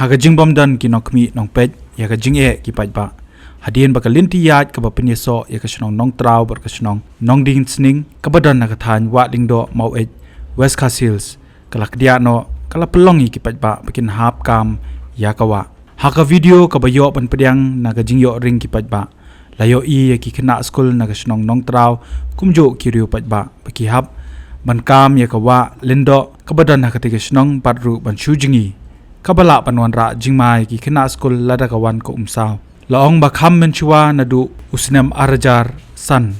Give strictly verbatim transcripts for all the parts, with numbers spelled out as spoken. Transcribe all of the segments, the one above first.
Ha ka jingbym don ki nongkhmih nongpeit ïa ka jingeh ki paidbah, hadien ba ka lynti ïaid kaba pynïasoh ïa ka shnong Nongtraw bad ka shnong Nongdingsning kaba don ha ka thaiñ Wah Lyngdoh, Maweit, West Khasi Hills, ka la kdiah noh, ka la pynlong ïa ki paidbah ba kin hap kam ïa ka wah. Ha ka video kaba ïoh ban pdiang na ka jingïoh ring ki paidbah, la ïohi ïa ki khynnah skul na ka shnong Nongtraw kumjuh ki riew paidbah ba ki hap ban kam ïa ka Wah Lyngdoh kaba don ha katei ka shnong bad ruh ban shu jngi, kaba lah ban wanrah jingma ïa ki khynnah skul lada ka wan ka umsaw. La ong ba kham mynshuwa naduh u snem ar hajar san,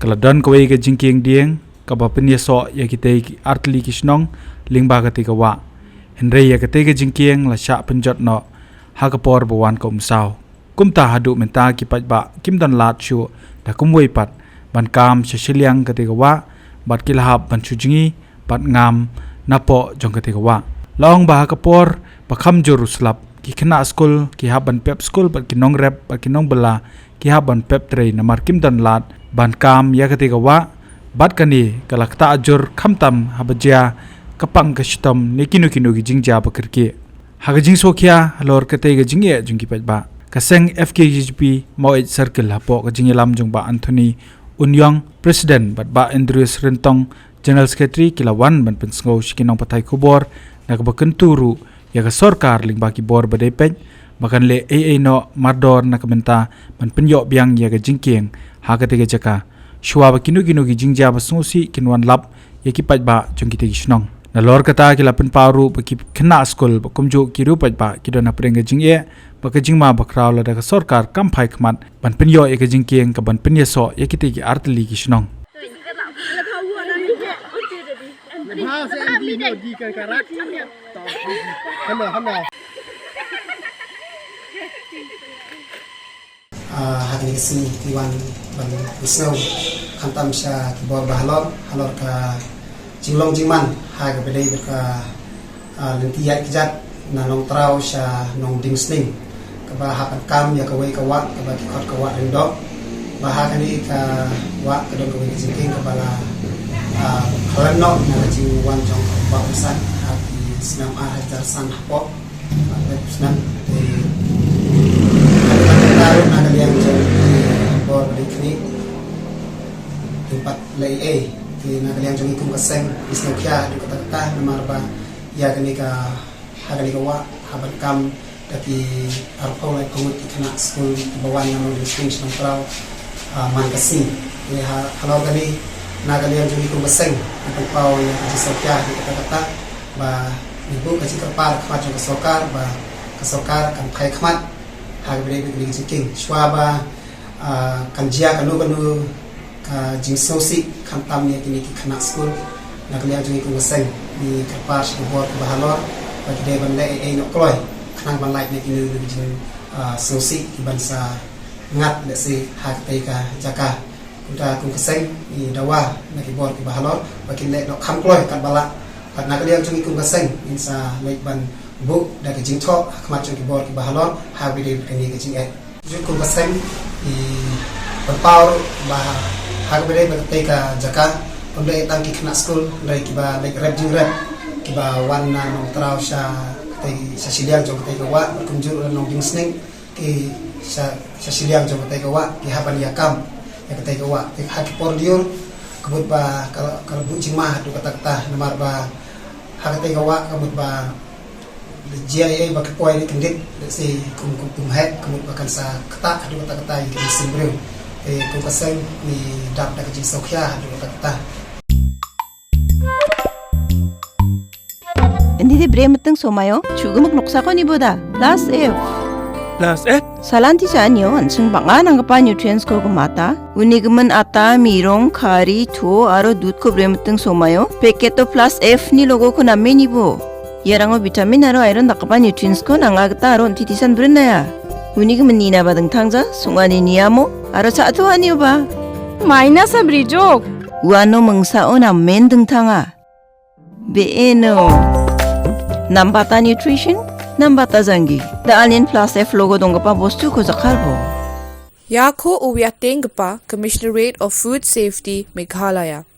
ka la don kawei ka jingkieng dieng kaba pynïasoh ïa kitei ki artylli ki shnong lyngba katei ka wah. Hynrei ïa katei ka jingkieng la shah pynjot noh ha ka por ba wan ka umsaw. Kumta haduh mynta ki paidbah kim don lad shuh da kumwei pat ban kam sha shiliang katei ka wah, bad ki la hap ban shu jngi bad ngam napoh jong katei ka wah. La ong ba ha ka por ba kham jur u slap, ki khynnah skul ki hap ban pep skul bad ki nongrep bad ki nongbylla ki hap ban pep trei namar kim don lad ban kam ïa katei ka wah. Bad kane ka la ktah jur khamtam haba jia ka pang ka shitom ne kino kino ki jingjia ba kyrkieh. Ha ka jingsngewkhia halor katei ka jingeh jong ki paidbah, ka seng F K J G P Maweit Circle hapoh ka jingïalam jong Bah Anthony Unyong, President, bad Bah Andreas Ryntong, General Secretary, ki la wan ban pynsngew sha ki nongpathai khubor na kaba kyntu ruh ïa ka sorkar lyngba ki bor ba dei peit ba kan leh ei ei noh mardor na ka bynta ban pynïoh biang ïa ka jingkieng ha katei ka jaka, shuwa ba kino kino ki jingjia ba sngewsih kin wan lap ïa ki paidbah jong kitei ki shnong. Nalor kata ki la pynpaw ruh ba ki khynnah skul bad kumjuh ki riew paidbah ki don hapdeng ka jingeh bad ka jingma bakhraw lada ka sorkar kam phai khmat ban pynïoh ïa ka jingkieng kaban pynïasoh ïa kitei ki artylli ki shnong. Ah, ha kane ka sngi ngi wan ban ïasngew khamtam sha ki bor ba halor, halor ka jinglong jingman ha kaba dei bad ka, ah, lynti ïaid kjat na Nongtraw sha Nongdingsning, kaba hap ban kam ïa kawei ka wah kaba ki khot ka Wah Lyngdoh. Ba ha kane ka wah ka don kawei ka jingkieng kaba la, ah, khlem noh na ka jingwan jong ka Bah Umsan ha ki snem ar hajar san hapoh. Bad snem te, na ka liang jong ki bor ba dei khmih, te pat lei ei, te na ka liang jong ngi kum ka seng ngi sngewkhia haduh katta katta namar ba ïa kane ka, ha kane ka wah hap ban kam da ki arphew laiphew ngut ki khynnah skul kiba wan na Nongdingsning sha Nongtraw, ah, man ka sngi. Te ha, halor kane na ka liang jong ngi kum ka seng ngi pynpaw ïa ka jingsngewkhia haduh katta katta ba ngi buh ka jingkyrpad ha khmat jong ka sorkar ba ka sorkar kan phai khmat ha kaba dei bad kane ka jingkieng shuwa ba, ah, kan jia kano kano ka jingsngewsih khamtam ïa kine ki khynnah skul. Na ka liang jong ngi kum ka seng ngi kyrpad sha ki bor kiba halor ba ki dei ban leh ei ei noh kloi khnang ban lait na kino kino ki jing, ah, sngewsih kiban sa ngat lehse ha katei ka jaka. Kumta kum ka seng ngi dawa na ki bor kiba halor ba kin leh noh kham kloi katba lah. Bad na ka liang jong ngi kum ka seng ngin sa leit ban buh da ka jingthoh ha khmat jong ki bor kiba halor ha kaba dei bad kane ka jingeh. Jong kum ka seng ngi pynpaw ruh ba ha kaba dei bad katei ka jaka ym dei tang ki khynnah skul, hynrei kiba leit rep jingrep kiba wan na Nongtraw sha katei, sha shiliang jong katei ka wah, bad kumjuh na Nongdingsning ki sha, sha shiliang jong katei ka wah ki hap ban ïa kam ïa katei ka wah. Te ha ki por lyiur ka mut ba ka, ka buh jingma haduh katta katta namar ba ha katei ka wah ka mut ba jia ei ei ba ki poi ne kyndit, lehse kum, kum, kum heh ka mut ba kan sa ktah haduh katta katta ïa ki mynsiem briew. Te kum ka seng ngi dap da ka jingsngewkhia haduh katta katta. Indi de bre meeting somaio, chuga mak noksa ko ni boda. Plus F. Plus F? Salan ti sa anio, ansing banga nang kapa nutrients ko kemata. Uni gemen ata, mirong, khari, tho, aro dud ko bre meeting somaio. Packet to Plus F ni logo ko name ni bo. Ïa rango vitamin aro iron da kapa nutrients ko nang agta aro nti tisan brin na ya. Uni gemen ni na ba dengthang ja, sunga ni ni amo, aro sa tu anio ba. Minus a brijok. Uano mengsa o na men dengthang a. Beeno. Nambata nutrition, nambata janggi. Da alien plus F logo dong kapa bostu ko jakar bo. Ïa ko u ïateng kapa Commissionerate of Food Safety Meghalaya.